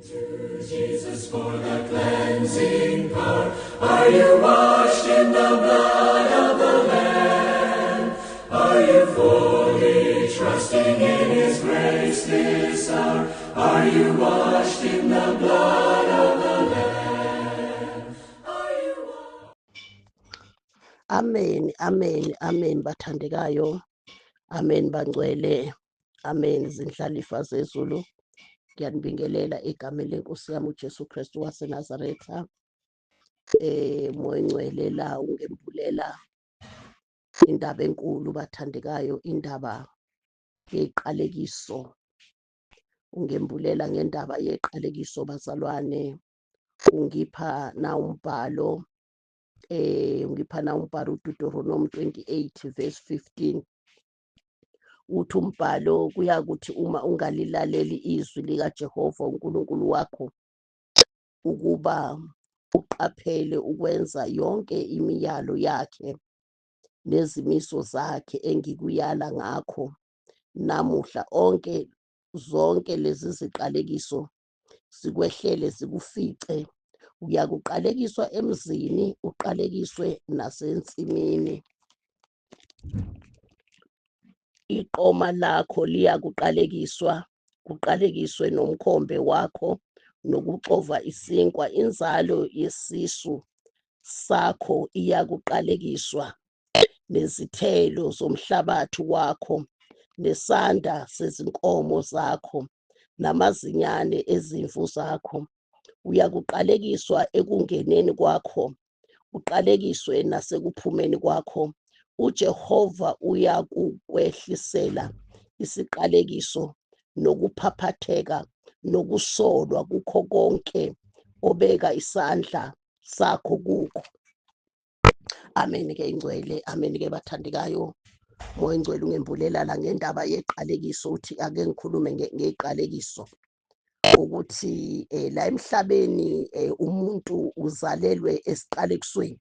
To Jesus for the cleansing power. Are you washed in the blood of the Lamb? Are you fully trusting in His grace this hour? Are you washed in the blood of the Lamb? Are you Amen, amen, amen bathandekayo. Amen bangcwele. Amen zinhlalifa zezulu. Ngiyanibingelela egameni lenkosi yami uJesu Kristu waseNazaretha. Moya Ngcwele la ungembulela indaba enkulu bathandekayo, indaba yeqalekiso. Ungembulela ngendaba yeqalekiso bazalwane. Ungipha na umbhalo, ungipha na umbhalo uDeuteronomy 28 verse 15. Uthi umbhalo kuyakuthi uma ungalilaleli izwi likaJehova uNkulunkulu wakho ukuba uqaphele ukwenza yonke imiyalo yakhe nezimiso zakhe engikuyala ngakho namuhla, onke zonke lezi ziqalekiso zikwehlele zikufice. Uyakuqalekiswa emzini, uqalekiswe nasensimini. Iqoma lakho liyakuqalekiswa, kuqalekiswe nomkhombe wakho nokuxova isinkwa. Inzalo yesisu sakho iyakuqalekiswa, nezithelo zomhlabathi wakho, nesanda sezinkomo zakho, namazinyane ezimvu zakho. Uyakuqalekiswa ekungeneni kwakho, uqalekiswe nasekuphumeni kwakho. uJehova uyakukwehlisela isiqalekiso nokuphaphatheka nokusolwa kukho konke obeka isandla sakho kukho. Amen ke ingcwele, amen ke bathandekayo. Moya Ngcwele ungembulela la ngendaba yeqalekiso, uthi ake ngikhulume ngeqalekiso ukuthi la emhlabeni umuntu uzalelwe esiqalekisweni.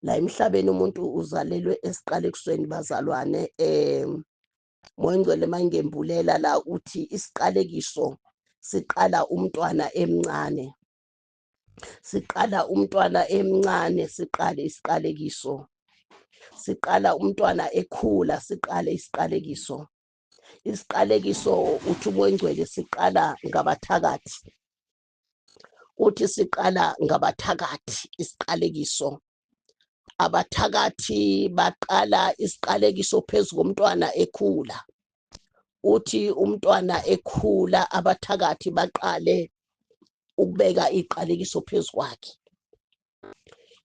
La emhlabeni umuntu uzalelwe esiqalekisweni bazalwane. Moya Ngcwele mangembulela la uthi isiqalekiso siqala umntwana emncane. Siqala umntwana emncane, siqale isiqalekiso. Siqala umntwana ekhula, siqale isiqalekiso. Isiqalekiso uthi uMoya Ngcwele siqala ngabathakathi. Uthi siqala ngabathakathi isiqalekiso. Abathakathi baqala isiqalekiso phezu komntwana ekhula. Uthi umntwana ekhula abathakathi baqale ukubeka iqalekiso phezu kwakhe.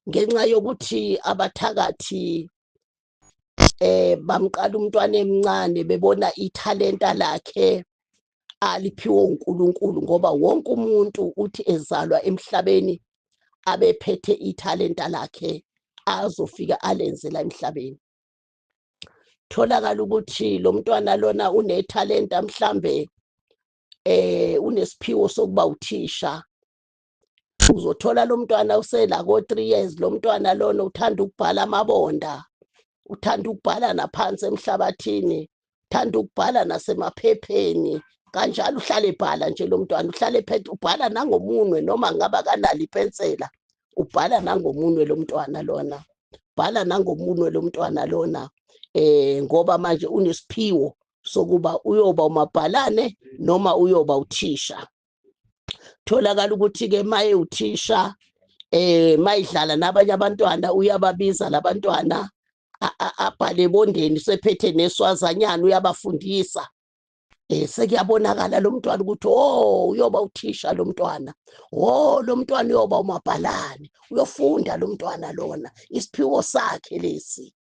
Ngenxa yokuthi abathakathi bamqala umntwana emncane bebona ithalenta lakhe aliphiwe uNkulunkulu, ngoba wonke umuntu uthi ezalwa emhlabeni abephethe ithalenta lakhe azofika alenzela emhlabeni. Tholakala ukuthi lo mntwana lona unethalenta, mhlambe unesiphiwo sokuba uthisha. Uzothola lo mntwana usela ko 3 years, lo mntwana lona uthanda ukubhala amabonda, uthanda ukubhala naphansi emhlabathini, uthanda ukubhala nasemaphepheni kanjalo, uhlale ebhala nje lo mntwana, uhlale ephethe, ubhala nangomunwe, noma ngaba kanalo ipensela, ubhala nangomunwe lo mntwana lona, bhala nangomunwe lo mntwana lona, ngoba manje unesiphiwo sokuba uyoba umabhalane noma uyoba uthisha. Tholakala ukuthi ke maye uthisha, mayidlala nabanye abantwana uyababiza labantwana, abhale ebondeni sephethe neswazanyana, uyabafundisa. Sekuyabonakala lo mntwana ukuthi oh uyoba uthisha lo mntwana, oh lo mntwana uyoba umabhalane, uyofunda lo mntwana lona, isiphiwo sakhe lesi.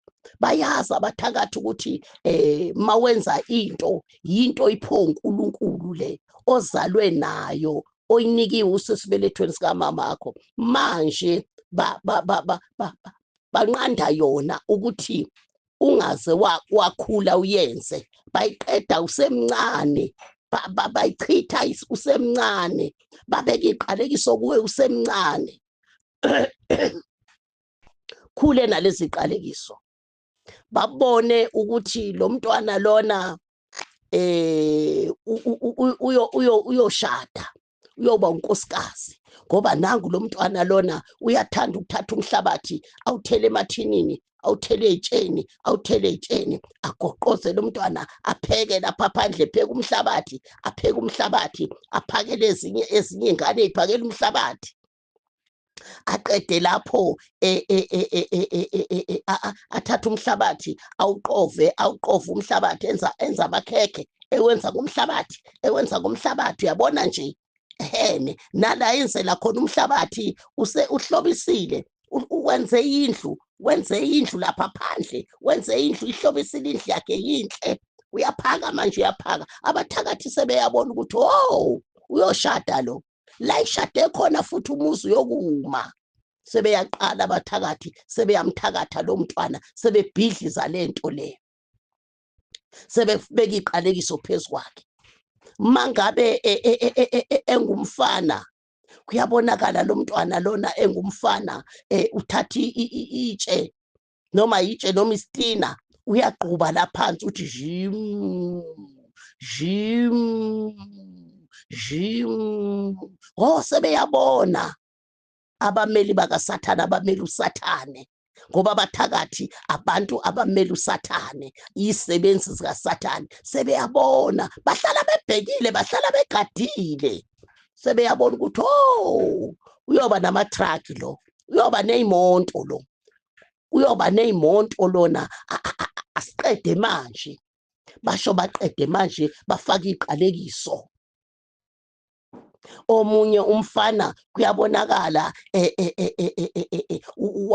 Bayazi abathakathi ukuthi mawenza into, yinto iphiwe uNkulunkulu le ozalwe nayo, oyinikiwe usesibelethweni sikaMamakho. Manje banqanda yona ukuthi ungaze wakhula uyenze, bayiqeda usemncane, bayichitha usemncane, babeka iqalekiso kuwe usemncane. Khule nalezi qalekiso, babone ukuthi lo mntwana lona uyoshada, uyoba unkosikazi, ngoba nangu lo mntwana lona uyathanda ukuthatha umhlabathi awuthele emathinini, awuthele ey'tsheni, awuthele ey'tsheni, agoqoze lo mntwana, apheke lapha phandle, epheke umhlabathi, apheke umhlabathi, aphakele ezinye iy'ngane ey'phakela umhlabathi, aqede lapho athathe umhlabathi awuqove, awuqove umhlabathi, enza amakhekhe, ewenza ngomhlabathi, ewenza ngomhlabathi. Uyabona nje ehene nala yenzela khona umhlabathi, uhlobisile, wenze indlu, wenze indlu lapha phandle, wenze indlu, ihlobisile indlu yakhe, yinhle. Uyaphaka manje, uyaphaka. Abathakathi sebeyabona ukuthi oh, uyoshada lo, la ishade khona futhi umuzi uyokuma. Sebeyaqala abathakathi, sebeyamthakatha lo mntwana, sebebhidliza lento le, sebebeka iqalekiso phezu kwakhe. Mangabe engumfana, kuyabonakala lo mntwana lona engumfana, uthatha itshe noma itshe noma isitina, uyagquba la phansi, uthi jim jim jim. Oh, sebeyabona abameli bakaSathane, abameli uSathane, ngoba abathakathi abantu abameli uSathane, izisebenzi zikaSathane. Sebeyabona, bahlala bebhekile, bahlala begadile, sebeyabona ukuthi oh, uyoba nama-truck lo, uyoba ney'monto lo, uyoba ney'monto lona, asiqede manje. Basho baqede manje, bafake iqalekiso. Omunye umfana kuyabonakala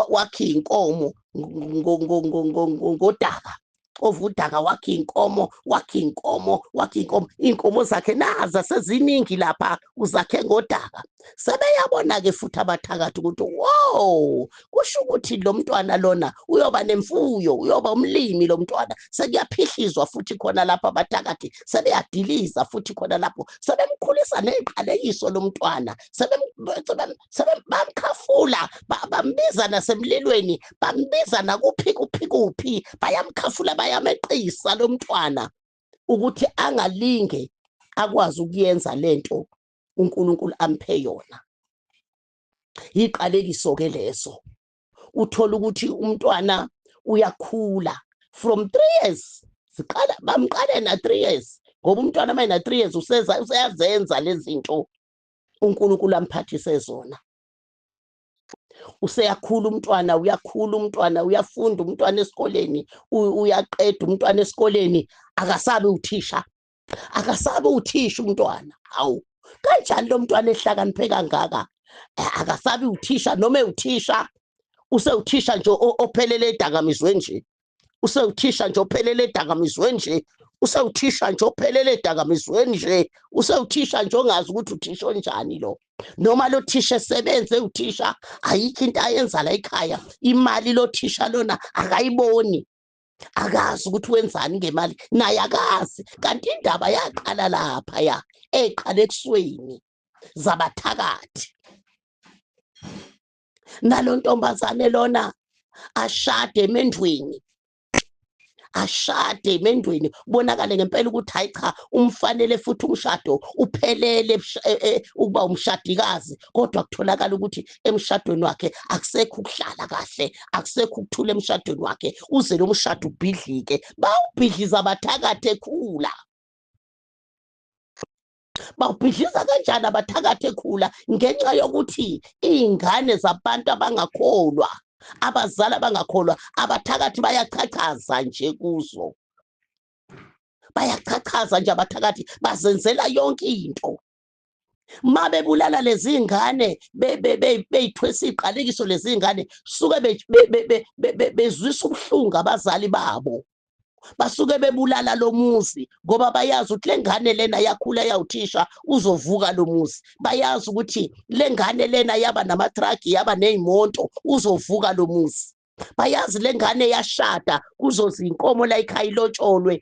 wakhe inkomo ngodaka, ova udaka, wakhe inkomo, wakhe inkomo, wakhe inkomo, iy'nkomo zakhe naza seziningi lapha, uzakhe ngodaka. Sebeyabona-ke futhi abathakathi ukuthi wow, kusho ukuthi lo mntwana lona uyoba nemfuyo, uyoba umlimi lo mntwana. Sekuyaphihlizwa futhi khona lapho, abathakathi sebeyadiliza futhi khona lapho, sebemkhulisa ney'qalekiso lo mntwana, bamkhafula, bambiza nasemlilweni, bambiza nakuphi kuphi kuphi, bayamkhafula, bayameqisa lo mntwana ukuthi angalinge akwazi ukuyenza lento uNkulunkulu amphe yona. Iqalekiso ke leso. Uthola ukuthi umntwana uyakhula from 3 years, siqala bamqale na 3 years, ngoba umntwana mayina 3 years useza useyazenza lezi zinto uNkulunkulu amphathise zona. Useyakhula umntwana, uyakhula umntwana, uyafunda umntwana esikoleni, uyaqeda umntwana esikoleni, akasabi uthisha, akasabi uthisha umntwana. Hawu, kanjani lo mntwana ehlakaniphe kangaka akasabi uthisha? Noma ewuthisha, usewuthisha nje ophelele edakamizweni nje, usewuthisha nje ophelele edakamizweni nje, usewuthisha nje ophelele edakamizweni nje, usewuthisha nje ongazi ukuthi uthisha onjani lo. Noma lo thisha esebenze uthisha, ayikho into ayenza la ekhaya. Imali lo thisha lona akayiboni, akazi ukuthi wenzani ngemali, naye akazi. Kanti indaba yaqala lapha, ya eqala ekusweni zabathakathi. Nalo ntombazane lona ashade emendweni, ashade emendweni, bonakale ngempela ukuthi hayi cha, umfanele futhi umshado uphelele ukuba umshadikazi, kodwa kutholakala ukuthi emshadweni wakhe akusekho ukuhlala kahle, akusekho ukuthula emshadweni wakhe, uze lo mshado ubhidlike. Bawubhidliza abathakathi ekhula. Bawubhidliza kanjani abathakathi ekhula? Ngenxa yokuthi iy'ngane zabantu abangakholwa, abazali abangakholwa, abathakathi bayachachaza nje kuzo, bayachachaza nje abathakathi, bazenzela yonke into. Ma bebulala lezi ngane, beyithwesa iqalekiso lezi ngane, suke bezwisa ubuhlungu abazali babo, basuke bebulala lo muzi, ngoba bayazi ukuthi le ngane lena yakhula yawuthisha, uzovuka lo muzi. Bayazi ukuthi le ngane lena yaba nama-truck, yaba ney'monto, uzovuka lo muzi. Bayazi le ngane yashada, kuzoza inkomo la ekhaya ilotsholwe,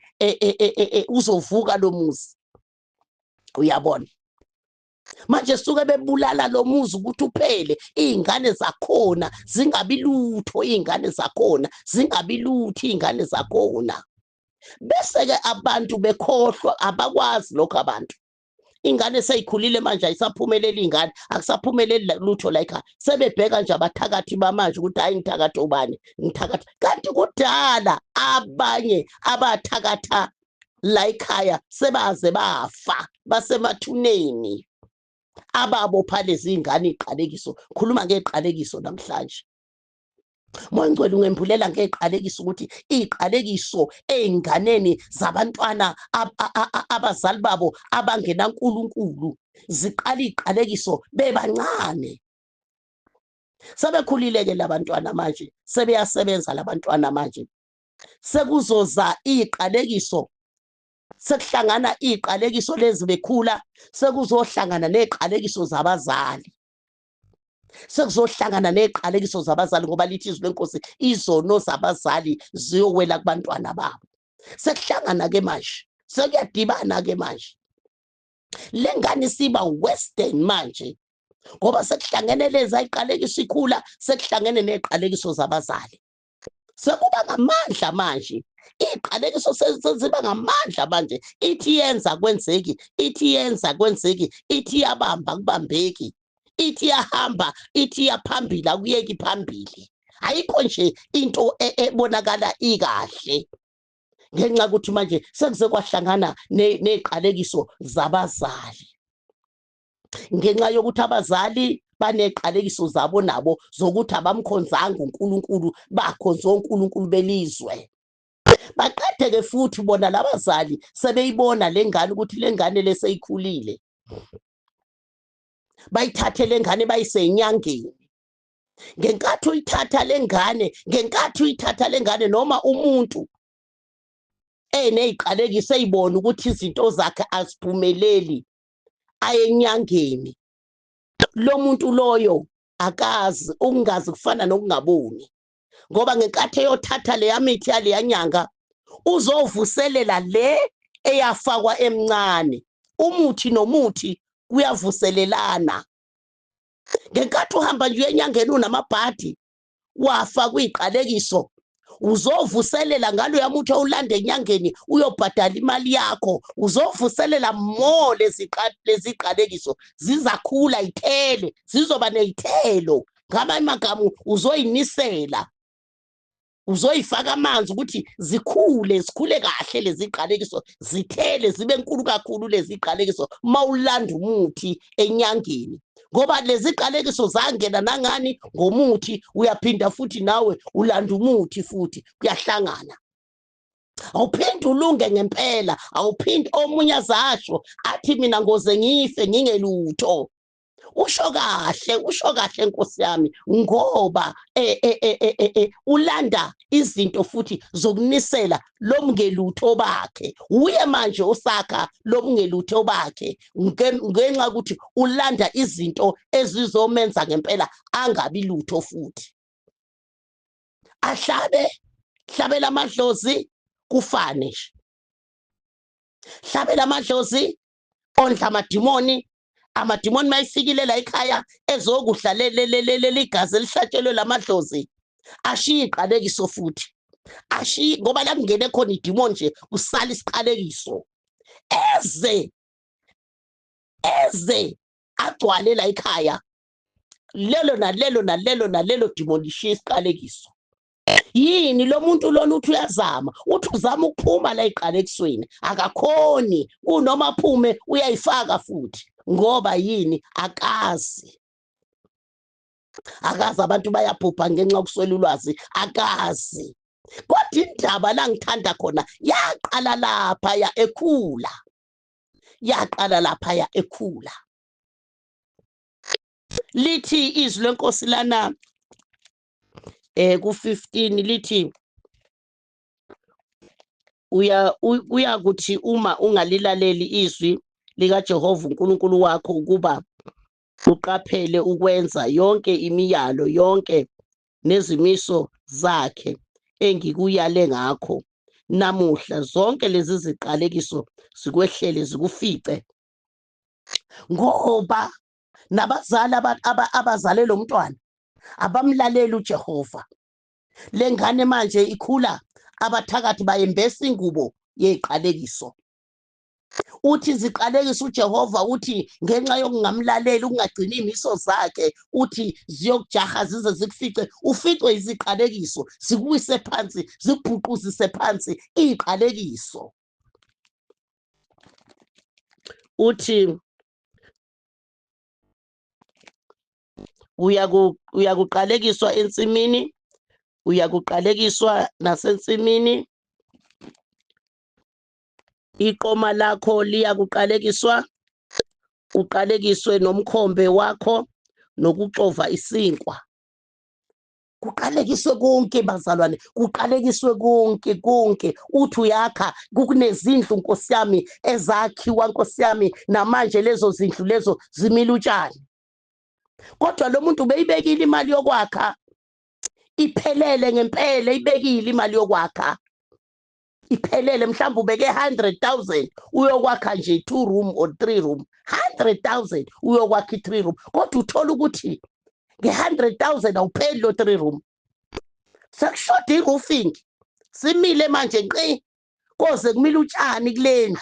uzovuka lo muzi. Uyabona manje suke bebulala lo muzi ukuthi uphele, iy'ngane zakhona zingabi lutho, iy'ngane zakhona zingabi lutho, iy'ngane zakhona. Bese-ke abantu bekhohlwa, abakwazi lokho abantu. Ingane seyikhulile manje, ayisaphumeleli ingane, akusaphumeleli lutho la ekhaya. Sebebheka nje abathakathi bamanje ukuthi hhayi, ngithakatha ubani, ngithakatha. Kanti kudala abanye abathakatha la ekhaya sebaze bafa, basemathuneni. Ababopha lezi ngane iqalekiso. Khuluma ngeqalekiso namhlanje. Moya Ngcwele ungembulela ngeqalekiso ukuthi iqalekiso ey'nganeni zabantwana abazali babo abangenaNkulunkulu ziqala iqalekiso bebancane. Sebekhulile-ke labantwana manje, sebeyasebenza labantwana manje. Sekuzoza iqalekiso, sekuhlangana iqalekiso lezi bekhula, sekuzohlangana neqalekiso zabazali. Sekuzohlangana neqalekiso zabazali, ngoba lithi izwi lenkosi, izono zabazali ziyowela kubantwana babo. Sekuhlangana ke manje, sekuyadibana ke manje. Le ngane siba western manje, ngoba sekuhlangene lezi ayiqalekiso ikhula, sekuhlangene neqalekiso zabazali. Sekuba ngamandla manje, iqalekiso seziba ngamandla manje. Ithi yenza kwenzeki, ithi yenza kwenzeki, ithi yabamba kubambeki, ithi yahamba, ithi yaphambili akuyeki phambili. Ayikho nje into ebonakala ikahle, ngenxa ukuthi manje sekuze kwahlangana neqalekiso zabazali, ngenxa yokuthi abazali baneqalekiso zabo nabo zokuthi abamkhonzanga uNkulunkulu, bakhonza oNkulunkulu belizwe. Baqede-ke futhi bona labazali sebeyibona le ngane ukuthi le ngane leseyikhulile, bayithathe le ngane bayise enyangeni. Ngenkathi uyithatha le ngane, ngenkathi uyithatha le ngane, noma umuntu eneziqalekiso eyibona ukuthi izinto zakhe aziphumeleli, ayenyangeni, lo muntu loyo akazi, ukungazi kufana nokungaboni, ngoba ngenkathi eyothatha leya mithi yaleya nyanga uzovuselela le eyafakwa emncane. Umuthi nomuthi kuyavuselelana. Ngenkathi uhamba nje enyangeni unamabhadi wafa kuyiqalekiso, uzovuselela ngaloya muthi owulanda enyangeni, uyobhadala imali yakho, uzovuselela more lezi qalekiso, zizakhula ithele, zizoba neyithelo. Ngamanye amagama uzoyinisela, uzoyifaka amanzi ukuthi zikhule, zikhule kahle lezi qalekiso, zithele zibe nkulu kakhulu lezi qalekiso mawulanda umuthi enyangeni, ngoba lezi qalekiso zangena nangani ngomuthi, uyaphinda futhi nawe ulanda umuthi futhi kuyahlangana. Awuphinde ulunge ngempela, awuphinde. Omunye azasho athi mina ngoze ngife ngingelutho. Usho kahle, usho kahle Nkosi yami, ngoba ulanda izinto futhi zokunisela lomngelutho bakhe. Uye manje osakha lomngelutho bakhe ngenxa ukuthi ulanda izinto ezizomenza ngempela angabi lutho futhi. Ahlabe, hlabela amadlozi kufane nje. Hlabela amadlozi, ondla amadimoni. Amadimoni mayifikile la ekhaya ezokudla leli gazi elihlatshelwe lamadlozi, ashiye iqalekiso futhi, ashiye, ngoba la kungene khona idimoni nje kusala isiqalekiso. Eze eze agcwale la ekhaya, lelo nalelo nalelo nalelo dimoni lishiye isiqalekiso. Yini lo muntu lona uthi uyazama, uthi uzama ukuphuma la eqalekisweni, akakhoni, kunoma aphume uyayifaka futhi, ngoba yini? Akazi, akazi. Abantu bayabhubha ngenxa yokuswela ulwazi, akazi. Kodwa indaba la ngithanda khona yaqala lapha ya ekhula, yaqala lapha ya ekhula. Lithi izwi lenkosi lana ku-15, lithi uya kuyakuthi uma ungalilaleli izwi likaJehova uNkulunkulu wakho ukuba uqaphele ukwenza yonke imiyalo yonke nezimiso zakhe engikuyale ngakho namuhla, zonke lezi ziqalekiso zikwehlele zikufice. Ngoba nabazali abazale lo mntwana abamlaleli uJehova. Le ngane manje ikhula Abathakathi bayembesa ingubo yeziqalekiso. Uthi ziqalekisa uJehova, uthi ngenxa yokungamlaleli, ukungagcini imiso zakhe, uthi ziyokujaha zize zikufice, uficwe iziqalekiso, zikuwise phansi, zikubhuquzise phansi iziqalekiso. Uthi uyakuqalekiswa ensimini, uyakuqalekiswa nasensimini, iqoma lakho liyakuqalekiswa, uqalekiswe nomkhombe wakho nokuxova isinkwa. Kuqalekiswe konke bazalwane, kuqalekiswe konke konke. Uthi uyakha, kunezindlu Nkosi yami ezakhiwa Nkosi yami, namanje lezo zindlu lezo zimila utshani. Kodwa lo muntu ubeyibekile imali yokwakha, iphelele ngempela, ibekile imali yokwakha iphelele. Mhlawumbe ubeke 100,000 uyokwakha nje 2 room or 3 room, 100,000 uyokwakha i3 room, kodwa uthola ukuthi nge-100,000 awupheli lo 3 room, sekushoda i-roofing, simile manje nqi, koze kumile utshani kulendlu.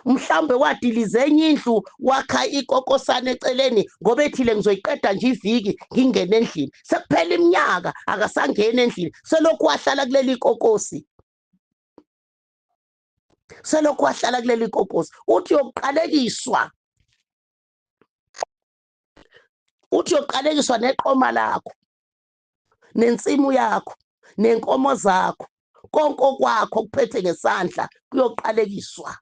Mhlawumbe wadiliza enye indlu wakha ikokosana eceleni ngoba ethile ngizoyiqeda nje iviki ngingene endlini, sekuphela iminyaka akasangeni endlini, selokhu wahlala kuleli kokosi, selokhu wahlala kuleli kokosi. Uthi uyoqalekiswa, uthi uyoqalekiswa neqoma lakho nensimu yakho nenkomo zakho, konke okwakho kuphethe ngesandla kuyoqalekiswa.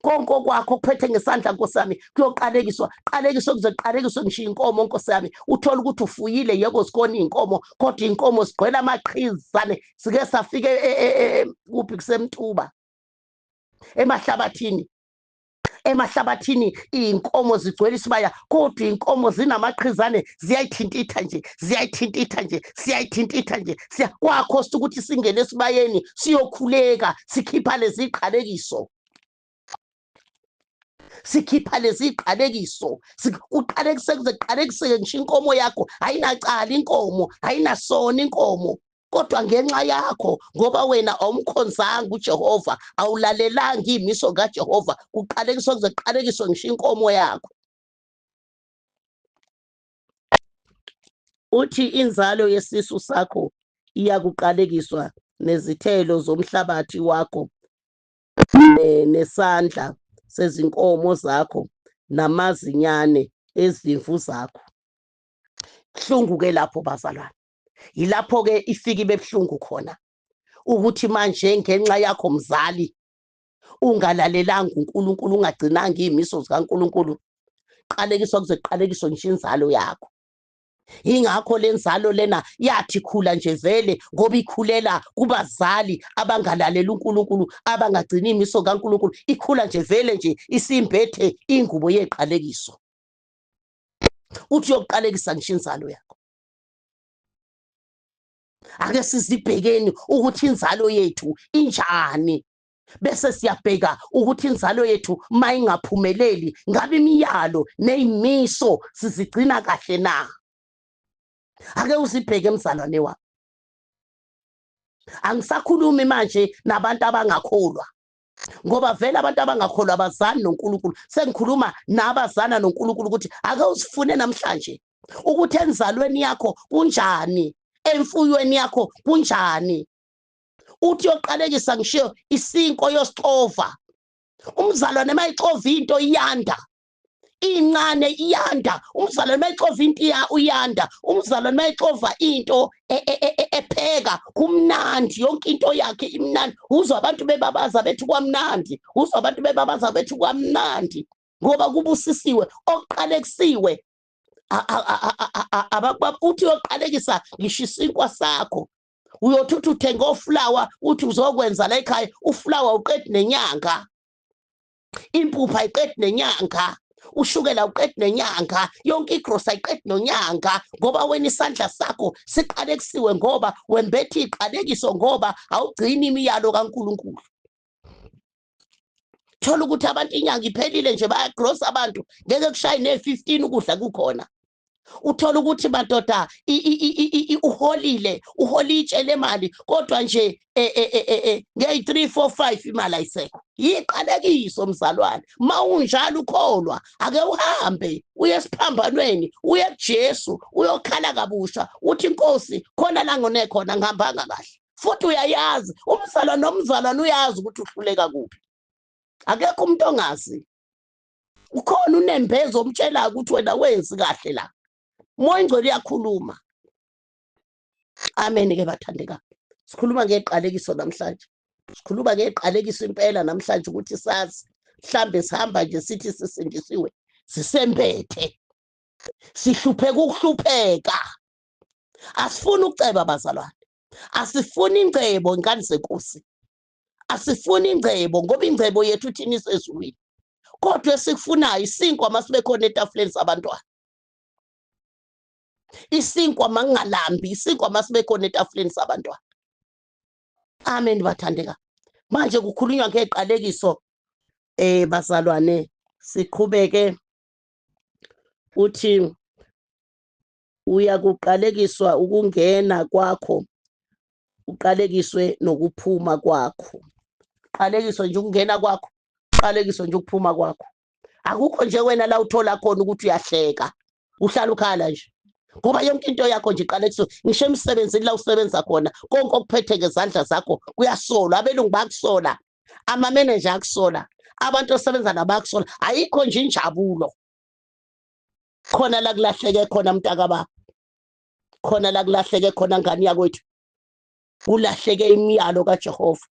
Konke okwakho kuphethe ngesandla Nkosi yami kuyoqalekiswa. Qalekiswe kuze kuqalekiswe ngisho inkomo Nkosi yami. Uthola ukuthi ufuyile, yebo zikhona iy'nkomo, kodwa iy'nkomo zigcwele amaqhizane. Sike safike kuphi, kuseMtuba, emahlabathini. Emahlabathini iy'nkomo zigcwele isibaya, kodwa iy'nkomo zinamaqhizane, ziyayithintitha nje, ziyayithintitha nje, siyayithintitha nje. Kwakho ukuthi singene esibayeni siyokhuleka, sikhipha lezi ziqalekiso, sikhipha lezi ziqalekiso. Kuqalekise kuze kuqalekiseke ngisho inkomo yakho. Ayinacala inkomo, ayinasona inkomo, kodwa ngenxa yakho, ngoba wena awumkhonzanga uJehova, awulalelanga imiso kaJehova, kuqalekiswa kuze kuqalekiswe ngisho inkomo yakho. Uthi inzalo yesisu sakho iyakuqalekiswa, nezithelo zomhlabathi wakho, nesandla sezinkomo zakho, namazinyane ezimvu zakho. Buhlungu ke lapho bazalwane, yilapho ke ifike ibe buhlungu khona, ukuthi manje ngenxa yakho mzali ungalalelanga uNkulunkulu, ungagcinanga iy'miso zikaNkulunkulu, qalekiswa kuze kuqalekiswe ngisho inzalo yakho. Ingakho lenzalo lena yathi khula nje vele, ngoba ikhulela kubazali abangalaleli uNkulunkulu, abangagcini imiso kaNkulunkulu, ikhula nje vele nje isimbethe ingubo yeqalekiso. Uthi uyoqalekisa ngisho inzalo yakho. Ake sizibhekeni ukuthi inzalo yethu injani, bese siyabheka ukuthi inzalo yethu mayingaphumeleli, ngabe imiyalo neyimiso sizigcina kahle na? Ake uzibheke mzalwane wami. Angisakhulumi manje nabantu abangakholwa, ngoba vele abantu abangakholwa abazani noNkulunkulu. Sengikhuluma nabazana noNkulunkulu ukuthi ake usifune namhlanje ukuthi enzalweni yakho kunjani, emfuyweni yakho kunjani. Uthi uyoqalekisa ngisho isinko yosixova. Umzalwane mayixova into iyanda, incane iyanda. Umzalwane mayixova into uyanda. Umzalwane mayixova into epheka kumnandi, yonke into yakhe imnandi. Uzwa abantu bebabaza bethi kwamnandi, uzwa abantu bebabaza bethi kwamnandi, ngoba kubusisiwe okuqalekisiwe. Uthi uyoqalekisa ngisho isinkwa sakho. Uyothi uthi uthenga ofulawa, uthi uzokwenza la ekhaya, ufulawa uqedi nenyanga, impuphu ayiqedi nenyanga, ushukela uqedi nenyanga, yonke igrosa ayiqedi nonyanga, ngoba wena isandla sakho siqalekisiwe, ngoba wembethe iqalekiso, ngoba awugcini imiyalo kaNkulunkulu. Thola ukuthi abantu inyanga iphelile nje bayagrosa abantu, ngeke kushaye ne-15 ukudla kukhona. Uthola ukuthi madoda uholile, uhola itshe lemali, kodwa nje ngeyi-3 4 5 imali ayisekho. Yiqalekiso mzalwane, ma unjalo ukholwa, ake uhambe uye esiphambanweni, uye kuJesu, uyokhala kabusha, uthi Nkosi khona la ngone khona ngihambanga kahle. Futhi uyayazi umzalwane nomzalwane uyazi ukuthi uhluleka kuphi, akekho umuntu ongazi. Ukhona unembeza omtshelayo ukuthi wena wenzi kahle la. Moya ingcwele uyakhuluma. Amen ke bathandeka. Sikhuluma ngeqalekiso namhlanje. Sikhuluma ngeqalekiso impela namhlanje ukuthi sazi mhlambe sihamba nje sithi sisindisiwe, sisembethe, sihlupheka ukuhlupheka. Asifuni ukuceba bazalwane, asifuni ingcebo ingane zenkosi, asifuni ingcebo ngoba ingcebo yethu thina isezulwini. Kodwa esikufunayo isinkwa masibe khona etafuleni sabantwana, isinkwa mangingalambi, isinkwa masibe khona etafuleni sabantwana. Amen bathandeka. Manje kukhulunywa ngeqalekiso bazalwane, siqhubeke. Uthi uyakuqalekiswa ukungena kwakho, uqalekiswe nokuphuma kwakho. Qalekiswe nje ukungena kwakho, qalekiswe nje ukuphuma kwakho. Akukho nje wena la uthola khona ukuthi uyahleka, uhlala ukhala nje, ngoba yonke into yakho nje iqalekiswe. Ngisho emsebenzini la usebenza khona, konke okuphethe ngezandla zakho kuyasolwa. Abelungu bayakusola, amameneja akusola, abantu osebenza nabo bayakusola. Ayikho nje injabulo khona la kulahleke khona mntakababa, khona la kulahleke khona ngane yakwethu. Kulahleke imiyalo kaJehova,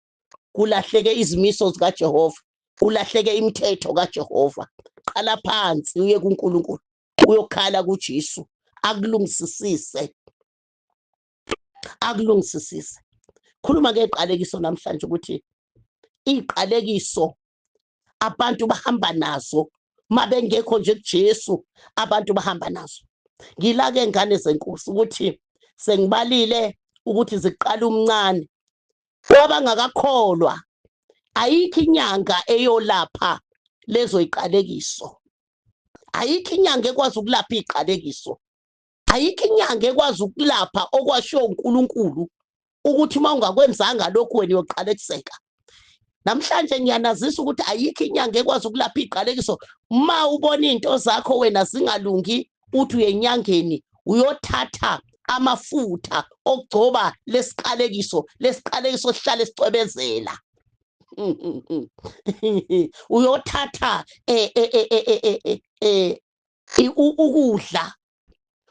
kulahleke izimiso zikaJehova, kulahleke imithetho kaJehova. Qala phansi uye kuNkulunkulu, uyokhala kuJesu akulungisisise, akulungisisise. Khuluma ngeqalekiso namhlanje ukuthi iqalekiso abantu bahamba nazo mabengekho nje kuJesu, abantu bahamba nazo. Ngilake ngane zenkosi ukuthi sengibalile ukuthi ziqala umncane wabangakakholwa. Ayikho inyanga eyolapha lezo iqalekiso, ayikho inyanga ekwazi ukulapha iqalekiso, ayikho inyanga ekwazi ukulapha okwashiwo uNkulunkulu ukuthi uma ungakwenzanga lokhu wena uyoqalekiseka. Namhlanje ngiyanazisa ukuthi ayikho inyanga ekwazi ukulapha iqalekiso. Uma ubona into zakho wena zingalungi, uthi uye enyangeni uyothatha amafutha okugcoba lesiqalekiso, lesiqalekiso sihlale sicwebezela. Uyothatha ukudla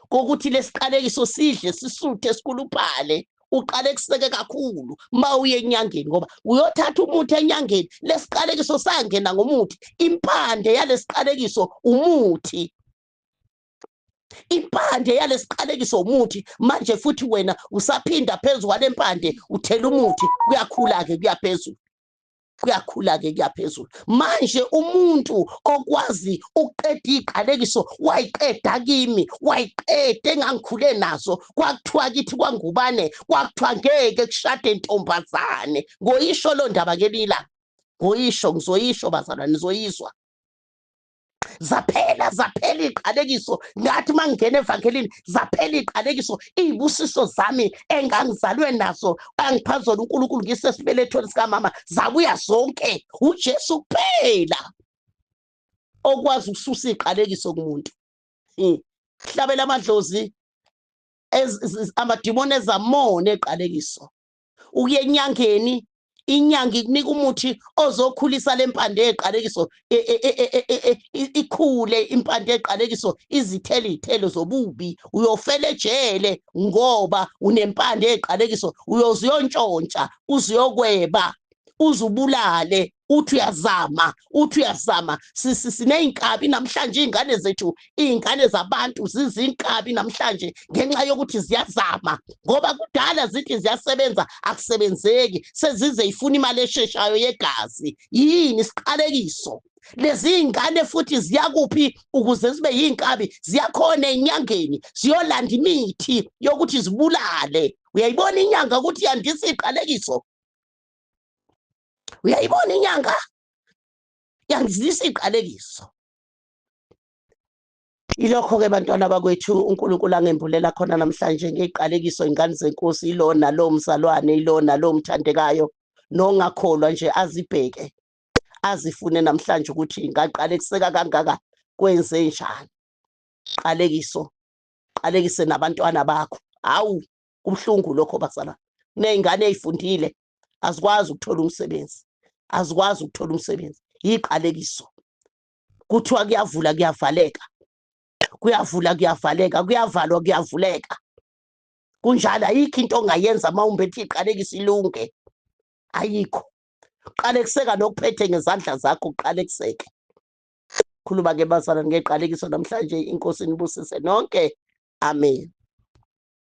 kokuthi lesiqalekiso sidle sisuthe sikhuluphale, uqalekiseke kakhulu ma uye enyangeni, ngoba uyothatha umuthi enyangeni, lesiqalekiso sangena ngomuthi. Impande yalesiqalekiso umuthi, impande yalesiqalekiso umuthi. Manje futhi wena usaphinda phezu kwale mpande uthela umuthi, kuyakhula-ke kuyaphezulu, kuyakhula-ke kuyaphezulu. Manje umuntu okwazi ukuqeda iqalekiso wayiqeda kimi, wayiqeda engangikhule nazo. Kwakuthiwa kithi kwangubane, kwakuthiwa ngeke kushade ntombazane. Ngoyisho lo ndaba ke lila, ngoyisho, ngizoyisho bazalwane, nizoyizwa. Zaphela, zaphela iqalekiso. Ngathi mangingena evangelini, zaphela iqalekiso. Izibusiso zami engangizalwe nazo, angipha zona uNkulunkulu ngisesibelethweni sikamama, zabuya zonke. uJesu kuphela okwazi ukususa iqalekiso kumuntu. Hlabela amadlozi, amadimoni ezamona eqalekiso. Ukuya enyangeni, inyanga ikunika umuthi ozokhulisa lempande yeqalekiso, ikhule impande yeqalekiso, izithele izithelo zobubi. Uyofela ejele ngoba unempande yeqalekiso. Uyoze uyontshontsha, uze uyokweba, uzubulale, uthi uyazama, uthi uyazama. Sineyinkabi namhlanje, iy'ngane zethu, iy'ngane zabantu zizinkabi namhlanje ngenxa yokuthi ziyazama, ngoba kudala zithi ziyasebenza, akusebenzeki, sezize ifuna imali esheshayo yegazi. Yini isiqalekiso? Lezi iy'ngane futhi ziyakuphi ukuze zibe yiy'nkabi? Ziyakhona enyangeni, ziyolanda imithi yokuthi zibulale. Uyayibona inyanga ukuthi yandisa iqalekiso? Uyayibona inyanga yandisa iqalekiso? Yilokho-ke bantwana bakwethu uNkulunkulu angembulela khona namhlanje ngeziqalekiso ingane zenkosi, ilo nalowo mzalwane, ilo nalowo mthandekayo nongakholwa nje azibheke azifune namhlanje ukuthi ngaqalekiseka kangaka kwenze njani. Qalekiso, qalekise nabantwana bakho. Hawu, kubuhlungu lokho bazalwane. Kuney'ngane ey'fundile azikwazi ukuthola umsebenzi, azikwazi ukuthola umsebenzi, yiqalekiso. Kuthiwa kuyavula kuyavaleka, kuyavula kuyavaleka, kuyavalwa kuyavuleka. Kunjalo, ayikho into ongayenza uma umbethe iqalekisa ilunge, ayikho. Qalekiseka nokuphethe ngezandla zakho, uqalekiseke. Khuluma ke bazalwane ngeqalekiso namhlanje. Inkosi inibusise nonke, amen.